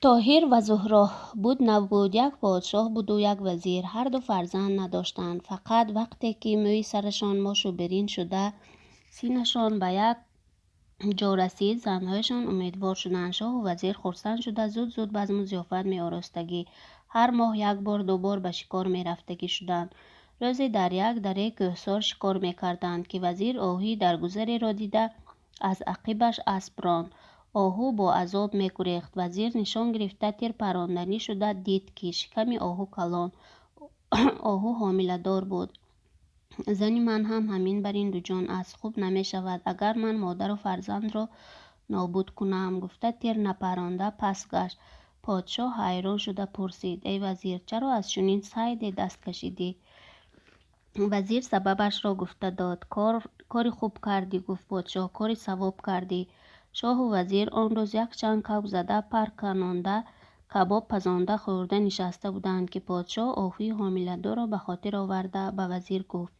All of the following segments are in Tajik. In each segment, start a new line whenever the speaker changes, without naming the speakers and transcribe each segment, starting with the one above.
Тоҳир ва Зуҳро. Буд, набуд, як подшоҳ буду як вазир. Ҳарду фарзанд надоштанд. Фақат вақте ки мӯи сарашон мошу биринҷ шуда, синнашон ба як ҷо расид, занҳояшон умедвор шуданд. Шоҳу вазир хурсанд шуда, зуд-зуд базму зиёфат меоростагӣ, ҳар моҳ як бор, ду бор ба шикор мерафтагӣ шуданд. Рӯзе дар як дараи кӯҳсор шикор мекарданд, ки вазир оҳуи даргузареро дида, аз ақибаш асп ронд. Оҳу бо азоб мегурехт. Вазир нишон гирифта, тир паронданӣ шуда, дид, ки шиками оҳу калон. Оҳу ҳомиладор буд. Зани ман ҳам ҳамин барин дуҷон аст. Хуб намешавад, агар ман модару фарзандро нобуд кунам, гуфта, тир напаронда пас гашт. Подшоҳ ҳайрон шуда пурсид: «Эй вазир, чаро аз чунин сайде даст кашидӣ?» Вазир сабабашро гуфта дод. «Кори хуб кардӣ, — гуфт подшоҳ, — кори савоб кардӣ». Шоҳу вазир он рӯз якчанд кавк зада, пар канонда, кабоб пазонда, хӯрда нишаста буданд, ки подшоҳ оҳуи ҳомиладорро ба хотир оварда, ба вазир гуфт: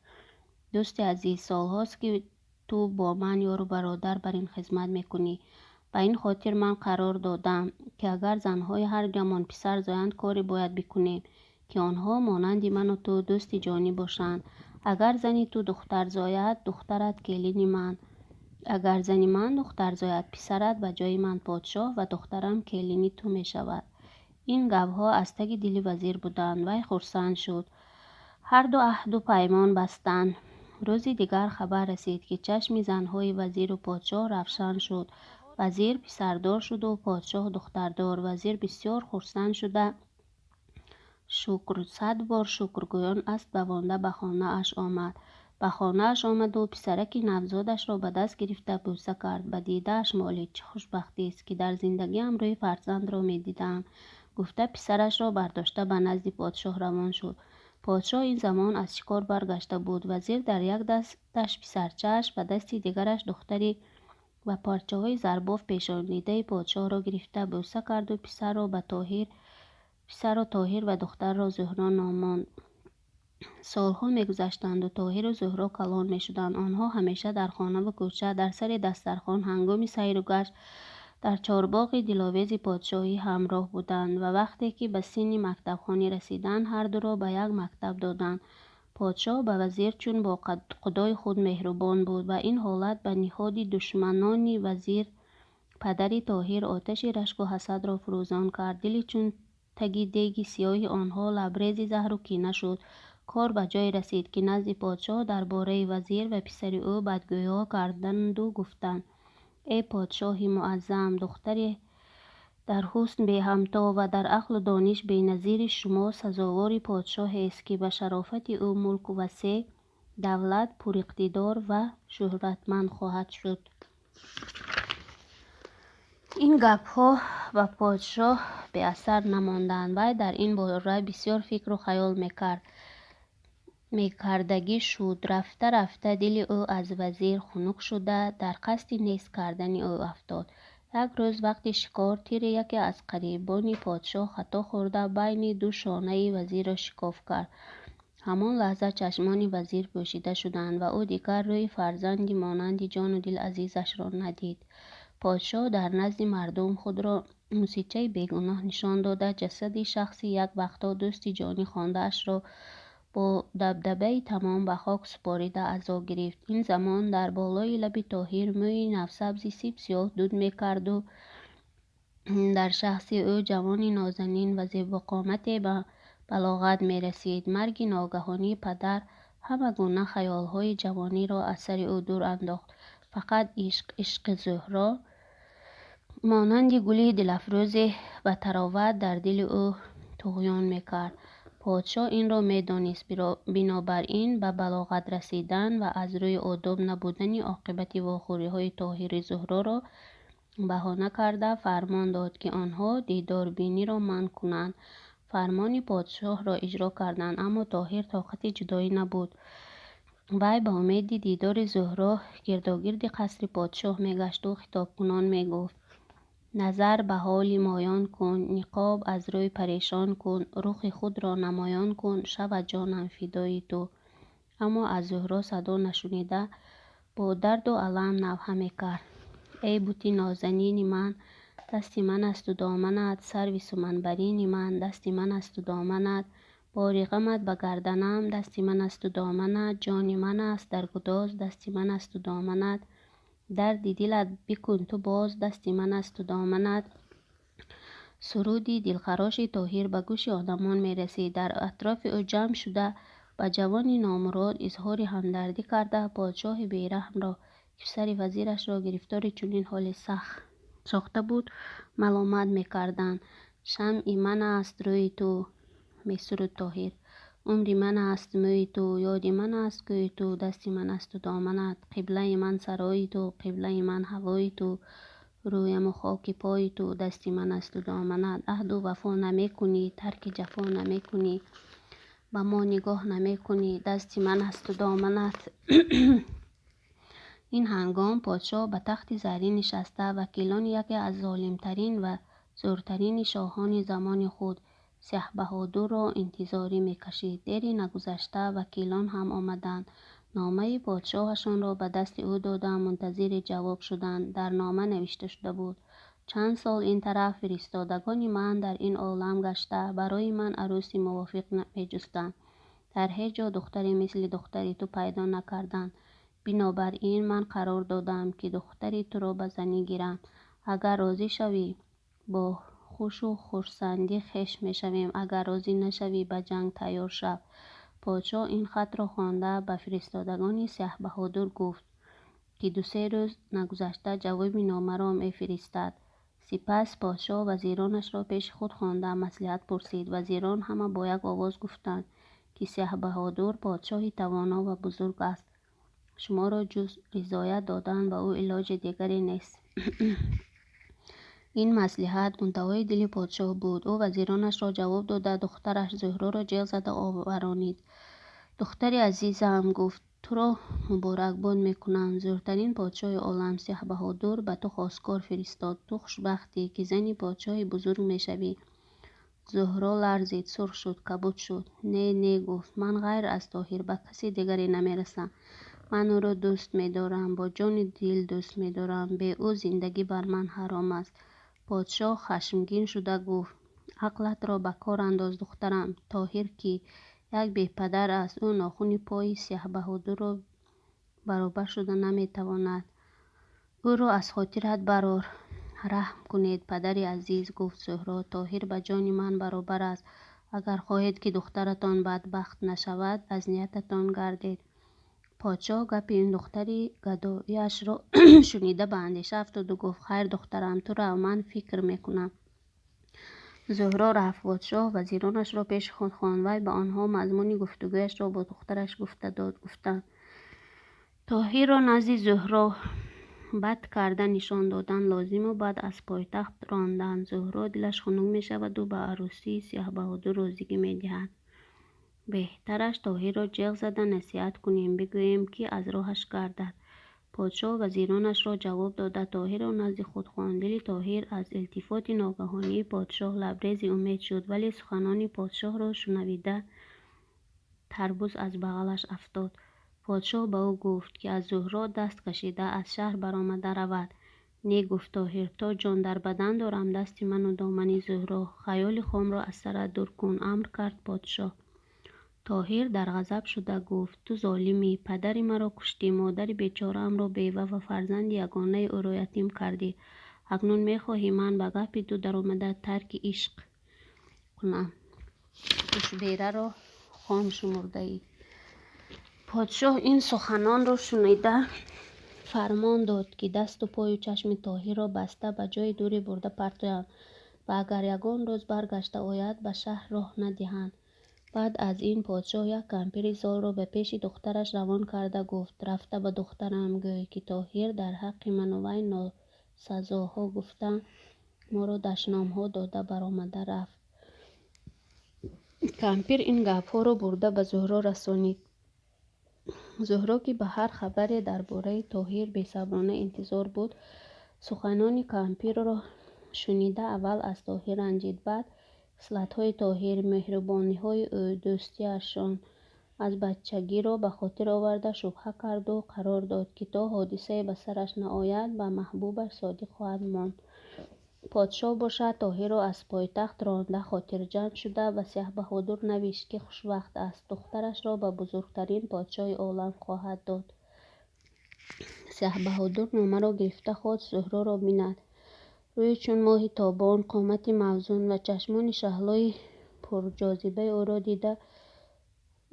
«Дӯсти азиз, солҳост, ки ту бо ман ёру бародар бар ин хизмат мекунӣ. Ба ин хотир ман қарор додам, ки агар занҳои ҳардуямон писар зоянд, коре бояд бикунем, ки онҳо монанди ману ту дӯсти ҷонӣ бошанд. Агар зани ту духтар зояд, духтарат келини ман, агар зани ман духтар зояд, писарат ба ҷои ман подшоҳ ва духтарам келини ту мешавад». Ин гапҳо аз таги дили вазир буданд. Вай хурсанд шуд. Ҳарду аҳду паймон бастанд. Рӯзи дигар хабар расид, ки чашми занҳои вазиру подшоҳ равшан шуд. Вазир писардор шуду подшоҳ духтардор. Вазир бисёр хурсанд шуда, шукр, сад бор шукргӯён асп давонда ба хонааш омад. Ба хонааш омаду писараки навзодашро ба даст гирифта, бӯса кард, ба дидааш молид. «Чӣ хушбахтист, ки дар зиндагиам рӯи фарзандро медидаам», гуфта, писарашро бардошта, ба назди подшоҳ равон шуд. Подшоҳ ин замон аз шикор баргашта буд. Вазир дар як дасташ писарчааш, ба дасти дигараш духтари ба парчаҳои зарбоф пешонидаи подшоҳро гирифта, бӯса карду писарро Тоҳир ва духтарро Зуҳро ном монд. Солҳо мегузаштанду Тоҳиру Зуҳро калон мешуданд. Онҳо ҳамеша дар хонаву кӯча, дар сари дастархон, ҳангоми сайру гашт, дар чорбоғи диловези подшоҳӣ ҳамроҳ буданд ва вақте ки ба синни мактабхонӣ расиданд, ҳардуро ба як мактаб доданд. Подшоҳ ба вазир чун бо худои худ меҳрубон буд ва ин ҳолат ба ниҳоди душманони вазир, падари Тоҳир, оташи рашку ҳасадро фурӯзон кард. Дили чун таги деги сиёҳи онҳо лабрези заҳру кина шуд. Кор ба ҷое расид, ки назди подшоҳ дар бораи вазир ва писари ӯ бадгӯиҳо карданду гуфтанд: «Эй подшоҳи муаззам, духтари дар ҳусн беҳамто ва дар ақлу дониш беназири шумо сазовори подшоҳест, ки ба шарофати ӯ мулку васеъ, давлат пуриқтидор ва шӯҳратманд хоҳад шуд». Ин гапҳо ба подшоҳ беасар намонданд. Вай дар ин бора бисёр фикру хаёл мекард, мекардагӣ шуд. Рафта-рафта дили ӯ аз вазир хунук шуда, дар қасди нест кардани ӯ афтод. Як рӯз вақти шикор тири яке аз қарибони подшоҳ хато хӯрда, байни ду шонаи вазирро шикоф кард. Ҳамон лаҳза чашмони вазир пӯшида шуданд ва ӯ дигар рӯи фарзанди монанди ҷону дил азизашро надид. Подшоҳ дар назди мардум худро мусичаи бегуноҳ нишон дода, ҷасади шахси як вақтҳо дӯсти ҷонӣ хондаашро бо дабдабаи тамом ба хок супорида, азо гирифт. Ин замон дар болои лаби Тоҳир мӯи навсабзи сибсиёҳ дуд мекарду дар шахси ӯ ҷавони нозанин ва зебоқомате ба балоғат мерасид. Марги ногаҳонии падар ҳама гуна хаёлҳои ҷавониро аз сари ӯ дур андохт. Фақат ишқ, ишқи Зуҳро, монанди гули дилафрӯзе ба тароват дар дили ӯ туғён мекард. Подшоҳ инро медонист. Бинобар ин ба балоғат расидан ва аз рӯи одоб набудани оқибати вохӯриҳои Тоҳири Зуҳроро баҳона карда, фармон дод, ки онҳо дидорбиниро манъ кунанд. Фармони подшоҳро иҷро карданд, аммо Тоҳир тоқати ҷудоӣ набуд. Вай ба умеди дидори Зуҳро гирдогирди қасри подшоҳ мегашту хитобкунон мегуфт: «Назар ба ҳоли моён кун, ниқоб аз рӯй парешон кун, рухи худро намоён кун, шавад ҷонам фидои ту». Аммо аз Зуҳро садо нашунида, бо дарду алам навҳа мекард: «Эй бути нозанини ман, Дасти ман асту доманат, сарви суманбарини ман, дасти ман асту доманат, бори ғамат ба гарданам, дасти ман асту доманат, ҷони ман аст дар гудоз, дасти ман асту доманат, дарди дилат бикун ту боз, дасти ман асту доманат. Суруди дилхароши Тоҳир ба гӯши одамон мерасид. Дар атрофи ӯ ҷамъ шуда, ба ҷавони номурод изҳори ҳамдардӣ карда, подшоҳи бераҳмро, ки писари вазирашро гирифтори чунин ҳоле сохта буд, маломат мекарданд. Шамъи ман аст рӯи ту, месуруд Тоҳир, умри ман аст мӯи ту, ёди ман аст кӯи ту, дасти ман асту доманат, қиблаи ман сарои ту, қиблаи ман ҳавои ту, рӯяму хоки пои ту, дасти ман асту доманат. Аҳду вафо намекунӣ, тарки ҷафо намекунӣ, ба мо нигоҳ намекунӣ, дасти ман асту доманат. Ин ҳангом подшоҳ ба тахти заррин нишаста, вакилони яке аз золимтарин ва зӯртарини шоҳони замони худ, Сиёҳбаҳодурро интизорӣ мекашид. Дери нагузашта вакилон ҳам омаданд. Номаи подшоҳашонро ба дасти ӯ дода, мунтазири ҷавоб шуданд. Дар нома навишта шуда буд: чанд сол ин тараф фиристодагони ман дар ин олам гашта, барои ман арӯси мувофиқ меҷустанд. Дар ҳеҷ ҷо духтаре мисли духтари ту пайдо накарданд. Бинобар ин ман қарор додам, ки духтари туро ба занӣ гирам. Агар розӣ шавӣ, бо хушу хурсандӣ хеш мешавем, агар розӣ нашавӣ, ба ҷанг тайёр шав. Подшоҳ ин хатро хонда, ба фиристодагони Сиёҳбаҳодур гуфт, ки ду-се рӯз нагузашта ҷавоби номаро мефиристад. Сипас подшоҳ вазиронашро пеши худ хонда, маслиҳат пурсид. Вазирон ҳама бо як овоз гуфтанд, ки Сиёҳбаҳодур подшоҳи тавоно ва бузург аст. Шуморо ҷуз ризоят додан ба ӯ илоҷи дигаре нест. Ин маслиҳат мунтаҳои дили подшоҳ буд. Ӯ вазиронашро ҷавоб дода, духтараш Зуҳроро ҷеғ зада оваронид. Духтари азизам, гуфт, туро муборакбод мекунам. Зӯртарин подшоҳи олам Сиёҳбаҳодур ба ту хостгор фиристод. Ту хушбахтӣ, ки зани подшоҳи бузург мешавӣ. Зуҳро ларзид, сурх шуд, кабуд шуд. Не, не, гуфт, ман ғайр аз Тоҳир ба каси дигаре намерасам. Ман ӯро дӯст медорам, бо ҷону дил дӯст медорам. Бе ӯ зиндагӣ бар ман ҳаром аст. Подшоҳ хашмгин шуда гуфт: ақлатро ба кор андоз, духтарам. Тоҳир кӣ? Як бепадар аст. Ӯ нохуни пои Сиёҳбаҳодурро баробар шуда наметавонад. Ӯро аз хотират барор. Раҳм кунед, падари азиз, гуфт Зуҳро, Тоҳир ба ҷони ман баробар аст. Агар хоҳед, ки духтаратон бадбахт нашавад, аз ниятатон гардед. Подшоҳ гапи ин духтари гадояшро шунида, ба андеша афтоду гуфт: хайр, духтарам, ту рав, ман фикр мекунам. Зуҳро рафт. Подшоҳ вазиронашро пеши худ хонд. Вай ба онҳо мазмуни гуфтугӯяшро бо духтараш гуфта дод. Гуфтанд: Тоҳирро назди Зуҳро бад карда нишон додан лозиму баъд аз пойтахт рондан. Зуҳро дилаш хунук мешаваду ба арӯсии Сиёҳбаҳодур розигӣ медиҳад. Беҳтараш Тоҳирро ҷеғ зада насиҳат кунем, бигӯем, ки аз роҳаш гардад. Подшоҳ вазиронашро ҷавоб дода, Тоҳирро назди худ хонд. Дили Тоҳир аз илтифоти ногаҳонии подшоҳ лабрези умед шуд, вале суханони подшоҳро шунавида, тарбуз аз бағалаш афтод. Подшоҳ ба ӯ гуфт, ки аз Зуҳро даст кашида, аз шаҳр баромада равад. Не, гуфт Тоҳир, то ҷон дар бадан дорам, дасти ману домани Зуҳро. Хаёли хомро аз сарат дур кун, амр кард подшоҳ. Тоҳир дар ғазаб шуда гуфт: ту золимӣ, падари маро куштӣ, модари бечораамро бева ва фарзанди ягонаи ӯро ятим кардӣ. Акнун мехоҳӣ ман ба гапи ту даромада тарки ишқ кунам. Гӯшбераро хом шумурдаӣ. Подшоҳ ин суханонро шунида, фармон дод, ки дасту пою чашми Тоҳирро баста, ба ҷои дуре бурда партоянд ва агар ягон рӯз баргашта ояд, ба шаҳр роҳ надиҳанд. Баъд аз ин подшоҳ як кампири золро ба пеши духтараш равон карда гуфт: рафта ба духтарам гӯй, ки Тоҳир дар ҳаққи ману вай носазоҳо гуфта, моро дашномҳо дода баромада рафт. Кампир ин гапҳоро бурда ба Зуҳро расонид. Зуҳро, ки ба ҳар хабаре дар бораи Тоҳир бесаброна интизор буд, суханони кампирро шунида, аввал аз Тоҳир ранҷид, баъд хислатҳои Тоҳир, меҳрубониҳои ӯ, дӯстиашон аз бачагиро ба хотир оварда, шубҳа карду қарор дод, ки то ҳодисае ба сараш наояд, ба маҳбубаш содиқ хоҳад монд. Подшоҳ бошад, Тоҳирро аз пойтахт ронда хотирҷамъ шуда, ба Сиёҳбаҳодур навишт, ки хушвақт аст, духтарашро ба бузургтарин подшоҳи олам хоҳад дод. Сиёҳбаҳодур номаро гирифта хост Зуҳроро бинад. Рӯи чун моҳи тобон, қомати мавзун ва чашмони шаҳлои пурҷозибаи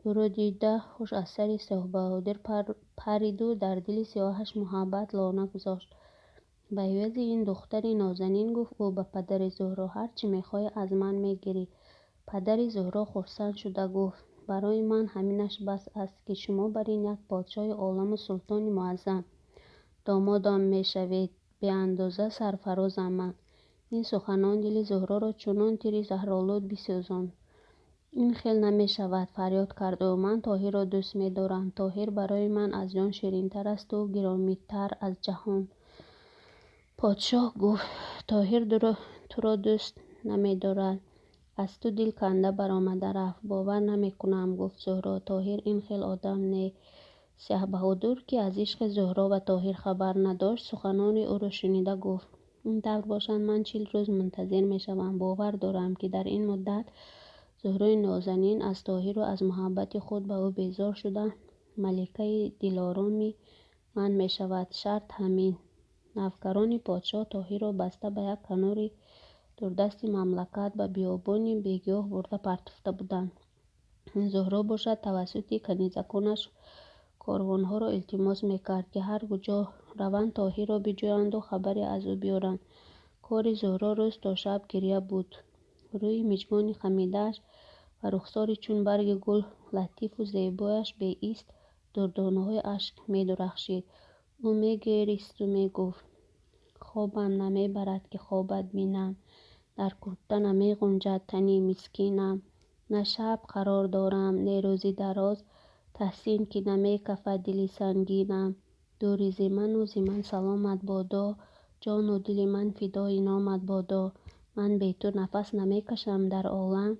ӯро дида ҳуш аз сари Сиёҳбаҳодур париду дар дили сиёҳаш муҳаббат лона гузошт. Ба ивази ин духтари нозанин, гуфт ӯ ба падари Зуҳро, ҳар чӣ мехоҳӣ, аз ман мегирӣ. Падари Зуҳро хурсанд шуда гуфт: «Барои ман ҳаминаш бас аст, ки шумо бар ин як подшоҳи оламу султони муаззам домодам мешавед. Беандоза сарфарозам ман». Ин суханон дили Зуҳроро чунон тири заҳролуд бисӯзонд. «Ин хел намешавад», фарёд кард ӯ, «ман Тоҳирро дӯст медорам. Тоҳир барои ман аз ҷон ширинтар асту гиромитар аз ҷаҳон». Подшоҳ гуфт: «Тоҳир туро дӯст намедорад. Аз ту дил канда баромада рафт». «Бовар намекунам», гуфт Зуҳро, «Тоҳир ин хел одам не». Сиёҳбаҳодур, ки аз ишқи Зуҳро ба Тоҳир хабар надошт, суханони ӯро шунида гуфт: «Ин тавр бошад, ман 40 рӯз мунтазир мешавам. Бовар дорам, ки дар ин муддат Зуҳрои нозанин аз Тоҳиру аз муҳаббати худ ба ӯ безор шуда, маликаи дилороми ман мешавад. Шарт ҳамин». Навкарони подшоҳ Тоҳирро баста, ба як канори дурдасти мамлакат, ба биёбони бегиёҳ бурда партофта буданд. Зуҳро бошад, тавассути канизаконаш корвонҳоро илтимос мекард, ки ҳар куҷо раванд, Тоҳирро биҷӯянду хабаре аз ӯ биёранд. Кори Зуҳро рӯз то шаб гиря буд. Рӯи миҷгони хамидааш ва рухсори чун барги гул латифу зебояш беист дурдонаҳои ашк медурахшид. Ӯ мегиристу мегуфт: «Хобам намебарад, ки хобат бинам, дар курта намеғунҷад тани мискинам. На шаб қарор дорам, не рӯзи дароз, таҳсин, ки намекафад дили сангинам. Дури зи ману зи ман саломат бодо, ҷону дили ман фидои номат бодо. Ман бе ту нафас намекашам дар олам,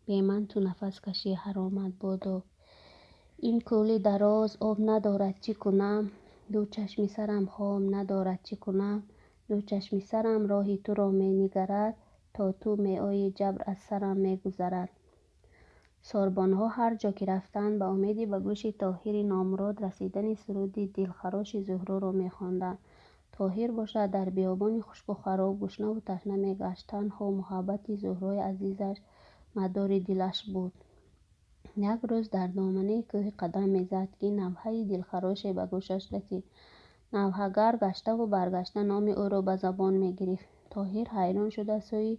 бе ман ту нафас кашӣ ҳаромат бодо. Ин кӯли дароз об надорад, чӣ кунам? Ду чашми сарам хоб надорад, чӣ кунам? Ду чашми сарам роҳи туро менигарад, то ту меоӣ, ҷабр аз сарам мегузарад». Сорбонҳо ҳар ҷо ки рафтанд, ба умеди ба гӯши Тоҳири номурод расидани суруди дилхароши Зуҳроро мехонданд. Тоҳир бошад, дар биёбони хушку хароб гушнаву ташна мегашт. Танҳо муҳаббати Зуҳрои азизаш мадори дилаш буд. Як рӯз дар доманаи кӯҳе қадам мезад, ки навҳаи дилхароше ба гӯшаш расид. Навҳагар гаштаву баргашта номи ӯро ба забон мегирифт. Тоҳир ҳайрон шуда, сӯи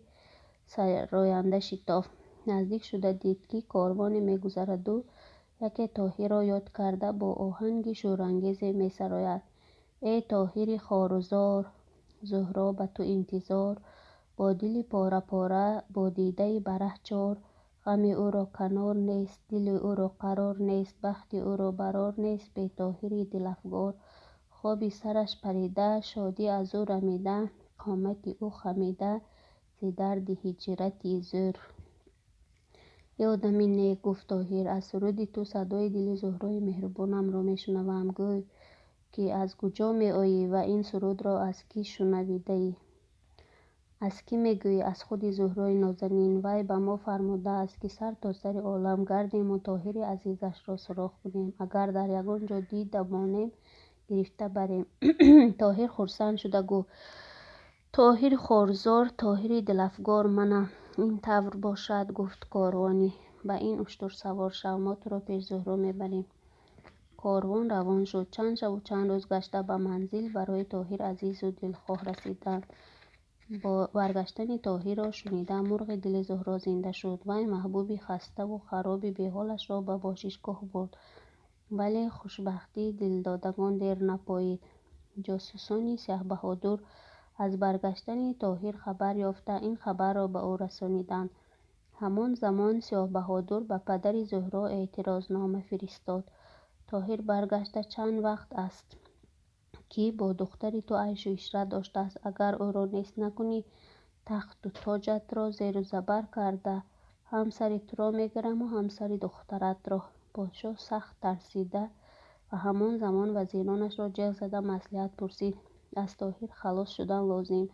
сароянда шитофт. Наздик шуда дид, ки корвоне мегузараду яке Тоҳирро ёд карда, бо оҳанги шӯрангезе месарояд: «Эй Тоҳири хорузор, Зуҳро ба ту интизор, бо дили пора-пора, бо дидаи бараҳчор. Ғами ӯро канор нест, дили ӯро қарор нест, бахти ӯро барор нест бе Тоҳири дилафгор. Хоби сараш парида, шодӣ аз ӯ рамида, қомати ӯ хамида зи дарди ҳиҷрати зӯр». «Эй одами нек, гуфт Тоҳир, аз суруди ту садои дили Зуҳрои меҳрубонамро мешунавам. Гӯй, ки аз куҷо меоӣ ва ин сурудро аз кӣ шунавидаӣ?» «Аз кӣ мегӯӣ? Аз худи Зуҳрои нозанин. Вай ба мо фармудааст, ки сар то сари олам гардему Тоҳири азизашро суроғ кунем. Агар дар ягон ҷо дида монем, гирифта барем». Тоҳир хурсанд шуда гуфт: «Тоҳири хорузор, Тоҳири дилафгор манам». «Ин тавр бошад, гуфт корвонӣ, ба ин уштур савор шав, мо туро пеши Зуҳро мебарем». Корвон равон шуд. Чанд шабу чанд рӯз гашта, ба манзил барои Тоҳир азизу дилхоҳ расиданд. Баргаштани Тоҳирро шунида, мурғи дили Зуҳро зинда шуд. Вай маҳбуби хаставу хароби беҳолашро ба бошишгоҳ бурд. Вале хушбахтии дилдодагон дер напоид. Ҷосусони Сиёҳбаҳодур аз баргаштани Тоҳир хабар ёфта, ин хабарро ба ӯ расониданд. Ҳамон замон Сиёҳбаҳодур ба падари Зуҳро эътирознома фиристод: «Тоҳир баргашта чанд вақт аст, ки бо духтари ту айшу ишрат доштааст. Агар ӯро нест накунӣ, тахту тоҷатро зеру забар карда, ҳам сари туро мегираму ҳам сари духтаратро». Подшоҳ сахт тарсида ва ҳамон замон вазиронашро ҷеғ зада маслиҳат пурсид. Аз Тоҳир халос шудан лозим.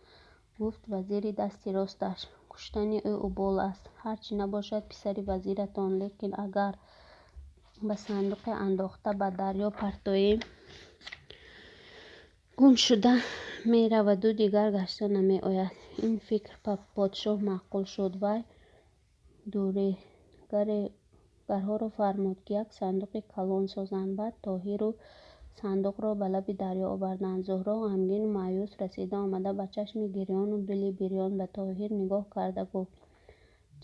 Гуфт вазири дасти росташ: «Куштани ӯ убол аст. Ҳар чӣ набошад, писари вазиратон, лекин агар ба сандуқе андохта ба дарё партоем, гум шуда мераваду дигар гашта намеояд». Ин фикр ба подшоҳ маъқул шуд. Вай дурегарҳоро фармуд, ки як сандуқи калон созанд. Баъд Тоҳиру сандуқро ба лаби дарё оварданд. Зуҳро ғамгину маъюс расида омада, ба чашми гирёну дили бирён ба Тоҳир нигоҳ карда гуфт: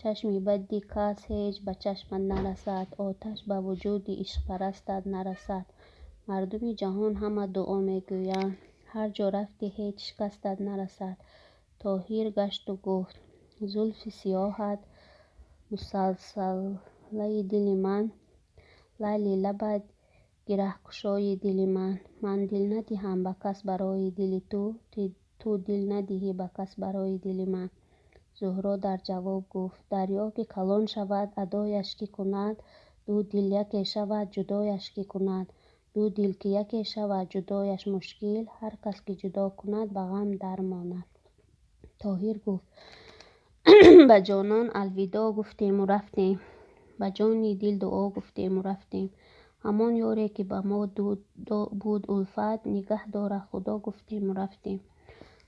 «Чашми бади кас ҳеҷ ба чашмат нарасад, оташ ба вуҷуди ишқпарастат нарасад. Мардуми ҷаҳон ҳама дуо мегӯянд, ҳар ҷо рафтӣ, ҳеҷ шикастат нарасад». Тоҳир гашту гуфт: «Зулфи сиёҳат мусалсалаи дили ман, лайли лабат гираҳкушои дили ман. Ман дил надиҳам ба кас барои дили ту, ту дил надиҳӣ ба кас барои дили ман». Зуҳро дар ҷавоб гуфт: «Дарё ки калон шавад, адояш кӣ кунад? Ду дил яке шавад, ҷудояш кӣ кунад? Ду дил ки яке шавад, ҷудояш мушкил. Ҳар кас ки ҷудо кунад, ба ғам дармонад». Тоҳир гуфт: «Ба ҷонон алвидоъ гуфтему рафтем, ба ҷони дил дуо гуфтему рафтем. Ҳамон ёре ки ба мо буд улфат, нигаҳ дорад Худо гуфтему рафтем».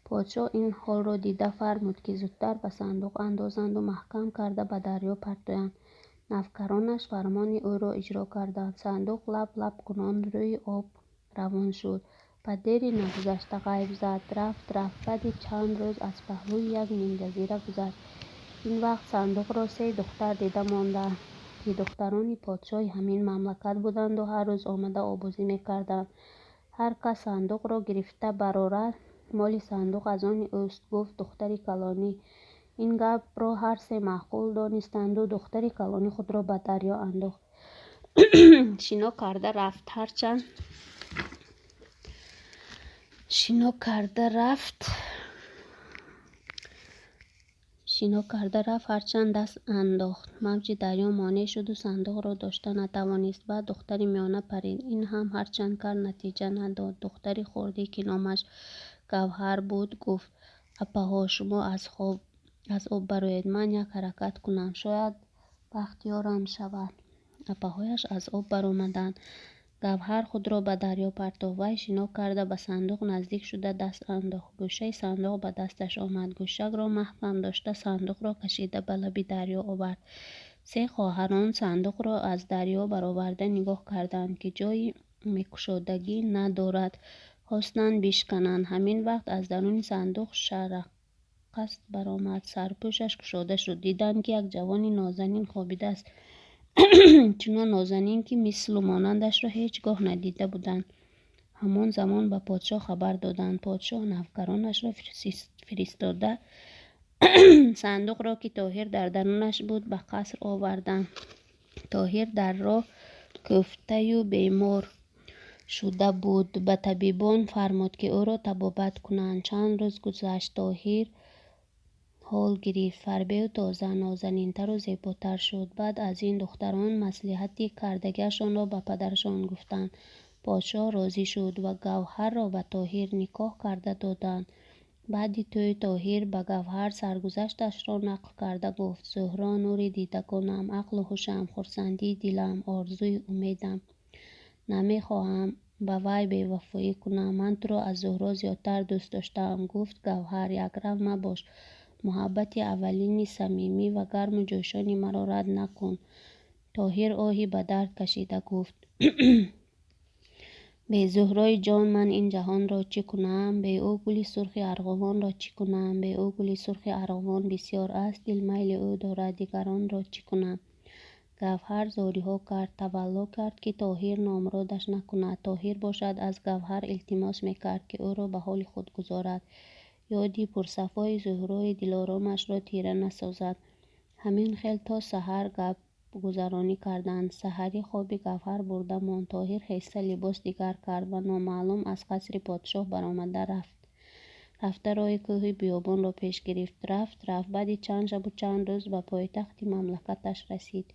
Подшоҳ ин ҳолро дида фармуд, ки зудтар ба сандуқ андозанду маҳкам карда ба дарё партоянд. Навкаронаш фармони ӯро иҷро карданд. Сандуқ лаб лаб кунон рӯи об равон шуд. Ба дери нагузашта ғайб зад. Рафт, рафт, баъди чанд рӯз аз паҳлӯи як нимҷазира гузашт. Ин вақт сандуқро се духтар дида монданд, ки духтарони подшоҳи ҳамин мамлакат буданду ҳар рӯз омада обозӣ мекарданд. «Ҳар кас сандуқро гирифта барорад, моли сандуқ аз они ӯст», гуфт духтари калонӣ. Ин гапро ҳар се маъқул донистанду духтари калонӣ худро ба дарё андохт. Шино карда рафт, ҳарчанд шино карда рафт, шино карда рафт, ҳарчанд даст андохт, мавҷи дарё монеъ шуду сандуқро дошта натавонист. Баъд духтари миёна парид. Ин ҳам ҳарчанд кард, натиҷа надод. Духтари хурдӣ, ки номаш Гавҳар буд, гуфт: «Апаҳо, шумо аз об бароед, ман як ҳаракат кунам, шояд бахт ёрам шавад». Апаҳояш аз об баромаданд. Гавҳар худро ба дарё партофт. Вай шино карда ба сандуқ наздик шуда даст андохт. Гӯшаи сандуқ ба дасташ омад. Гӯшакро маҳкам дошта, сандуқро кашида ба лаби дарё овард. Се хоҳарон сандуқро аз дарё бароварда нигоҳ карданд, ки ҷойи мекушодагӣ надорад. Хостанд бишкананд. Ҳамин вақт аз даруни сандуқ шараққаст баромад. Сарпӯшаш кушода шуд. Диданд, ки як ҷавони нозанин хобидааст. Чунон нозанин, ки мислу монандашро ҳеҷ гоҳ надида буданд. Ҳамон замон ба подшоҳ хабар доданд. Подшоҳ навкаронашро фиристода, сандуқро, ки Тоҳир дар дарунаш буд, ба қаср оварданд. Тоҳир дар роҳ кӯфтаю бемор шуда буд. Ба табибон фармуд, ки ӯро табобат кунанд. Чанд рӯз гузашт. Тоҳир ҳол гирифт. Фарбеҳу тоза, нозанинтару зеботар шуд. Баъд аз ин духтарон маслиҳати кардагиашонро ба падарашон гуфтанд. Подшоҳ розӣ шуд ва Гавҳарро ба Тоҳир никоҳ карда доданд. Баъди тӯй Тоҳир ба Гавҳар саргузашташро нақл карда гуфт: «Зуҳро, нури дидагонам, ақлу ҳушам, хурсандии дилам, орзую умедам. Намехоҳам ба вай бевафоӣ кунам. Ман туро аз Зуҳро зиёдтар дӯст доштаам». Гуфт Гавҳар: «Якрав мабош. Муҳаббати аввалини самимӣ ва гарму ҷӯшони маро рад накун». Тоҳир оҳи ба дард кашида гуфт: «Бе Зуҳрои ҷон ман ин ҷаҳонро чӣ кунам? Бе ӯ гули сурхи арғувонро чӣ кунам? Бе ӯ гули сурхи арғувон бисёр аст, дил майли ӯ дорад, дигаронро чӣ кунам?» Гавҳар зориҳо кард, тавалло кард, ки Тоҳир номуродаш накунад. Тоҳир бошад, аз Гавҳар илтимос мекард, ки ӯро ба ҳоли худ гузорад, ёди пурсафои Зуҳрои дилоромашро тира насозад. Ҳамин хел то саҳар гапгузаронӣ карданд. Саҳарӣ хоби Гавҳар бурда монд. Тоҳир хеста либос дигар кард ва номаълум аз қасри подшоҳ баромада рафт. Рафта роҳи кӯҳу биёбонро пеш гирифт. Рафт, рафт, баъди чанд шабу чанд рӯз ба пойтахти мамлакаташ расид.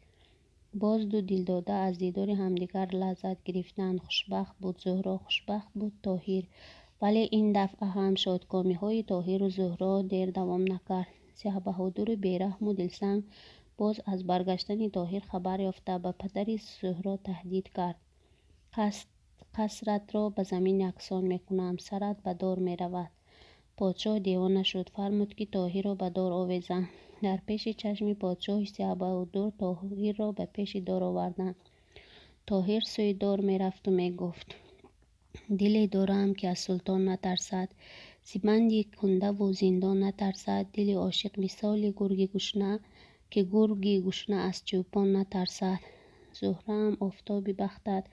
Боз ду дилдода аз дидори ҳамдигар лаззат гирифтанд. Хушбахт буд Зуҳро, хушбахт буд Тоҳир. Вале ин дафъа ҳам шодкомиҳои Тоҳиру Зуҳро дер давом накард. Сиёҳбаҳодури бераҳму дилсанг боз аз баргаштани Тоҳир хабар ёфта, ба падари Зуҳро таҳдид кард: «Қасратро ба замин яксон мекунам, сарат ба дор меравад». Подшоҳ девона шуд. Фармуд, ки Тоҳирро ба дор овезанд. Дар пеши чашми подшоҳи Сиёҳбаҳодур Тоҳирро ба пеши дор оварданд. Тоҳир сӯи дор мерафту мегуфт: «Диле дорам, ки аз султон натарсад, зи банди кундаву зиндон натарсад. Дили ошиқ мисоли гурги гушна, ки гурги гушна аз чӯпон натарсад. Зуҳраам, офтоби бахтат,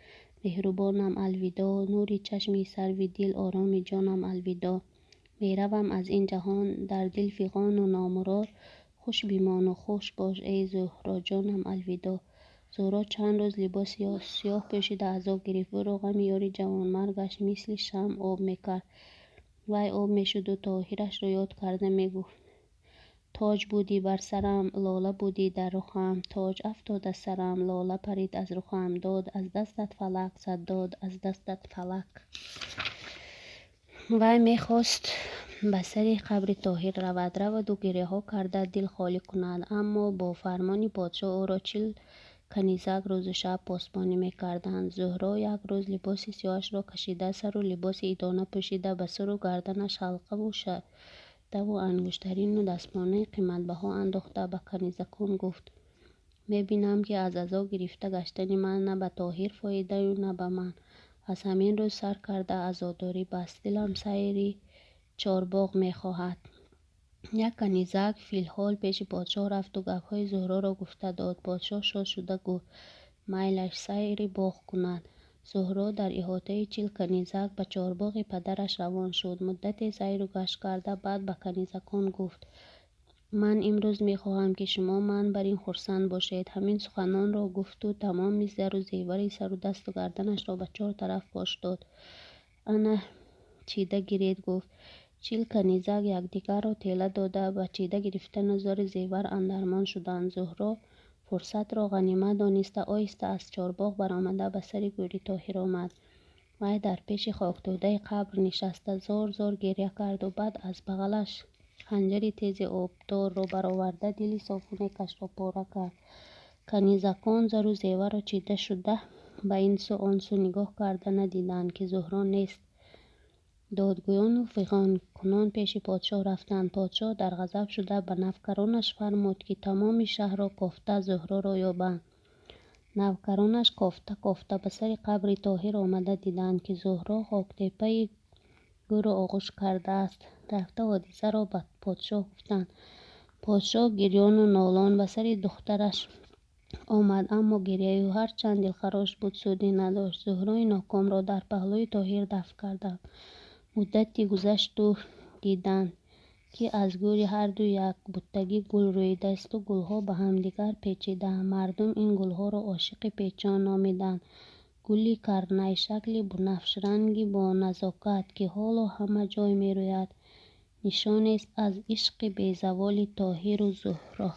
меҳрубонам, алвидоъ. Нури чашми, сарви дил, ороми ҷонам, алвидоъ. Меравам аз ин ҷаҳон дар дил фиғону номурод. Хуш бимону хуш бош, эй Зуҳроҷонам, алвидоъ». Зуҳро чанд рӯз либоси сиёҳ пӯшида азо гирифт. Ӯро ғами ёри ҷавонмаргаш мисли шамъ об мекард. Вай об мешуду Тоҳирашро ёд карда мегуфт: «Тоҷ будӣ бар сарам, лола будӣ дар рухам. Тоҷ афтод аз сарам, лола парид аз рухам. Дод аз дастат фалак, сад дод аз дастат фалак». Вай мехост ба сари қабри Тоҳир равад, раваду гиряҳо карда дил холӣ кунад, аммо бо фармони подшоҳ ӯро 40 канизак рӯзу шаб посбонӣ мекарданд. Зуҳро як рӯз либоси сиёҳашро кашида, сару либоси идона пӯшида, ба сару гарданаш ҳалқаву шадаву ангуштарину дастмонаи қиматбаҳо андохта, ба канизакон гуфт: «Мебинам, ки аз азо гирифта гаштани ман на ба Тоҳир фоидаю на ба ман. Аз ҳамин рӯз сар карда азодорӣ бас. Дилам сайри чорбоғ мехоҳад». Як канизак филҳол пеши подшоҳ рафту гапҳои Зуҳроро гуфта дод. Подшоҳ шод шуда гуфт: майлаш, сайри боғ кунад. Зуҳро дар иҳотаи 40 канизак ба чорбоғи падараш равон шуд. Муддате сайру гашт карда, баъд ба канизакон гуфт: «Ман имрӯз мехоҳам, ки шумо ман бар ин хурсанд бошед». Ҳамин суханонро гуфту тамоми зару зевари сару дасту гарданашро ба чор тараф пош дод. «Ана, чида гиред», гуфт. 40 канизак якдигарро тела дода, ба чида гирифтану зару зевар андармон шуданд. Зуҳро фурсатро ғанимат дониста, оҳиста аз чорбоғ баромада, ба сари гӯри Тоҳир омад. Вай дар пеши хоктӯдаи қабр нишаста, зор-зор гиря карду баъд аз бағалаш ханҷари тези обдорро бароварда, дили софунекашро пора кард. Канизакон зару зеварро чида шуда, ба ин сӯ он сӯ нигоҳ карда, надиданд, ки Зуҳро нест. Додгӯёну фиғонкунон пеши подшоҳ рафтанд. Подшоҳ дар ғазаб шуда, ба навкаронаш фармуд, ки тамоми шаҳрро кофта Зуҳроро ёбанд. Навкаронаш кофта-кофта ба сари қабри Тоҳир омада, диданд, ки Зуҳро хоктепаи гӯрро оғӯш кардааст. Рафта ҳодисаро ба подшоҳ гуфтанд. Подшоҳ гирёну нолон ба сари духтараш омад, аммо гиряи ӯ ҳарчанд дилхарош буд, суде надошт. Зуҳрои нокомро дар паҳлӯи Тоҳир дафн карданд. Муддате гузашту диданд, ки аз гӯри ҳарду як буттагӣ гул рӯидаасту гулҳо ба ҳамдигар печидаанд. Мардум ин гулҳоро ошиқи печон номиданд. Гули карнайшакли бунафшранги боназокат, ки ҳоло ҳама ҷой мерӯяд, нишонест аз ишқи безаволи Тоҳиру Зуҳро.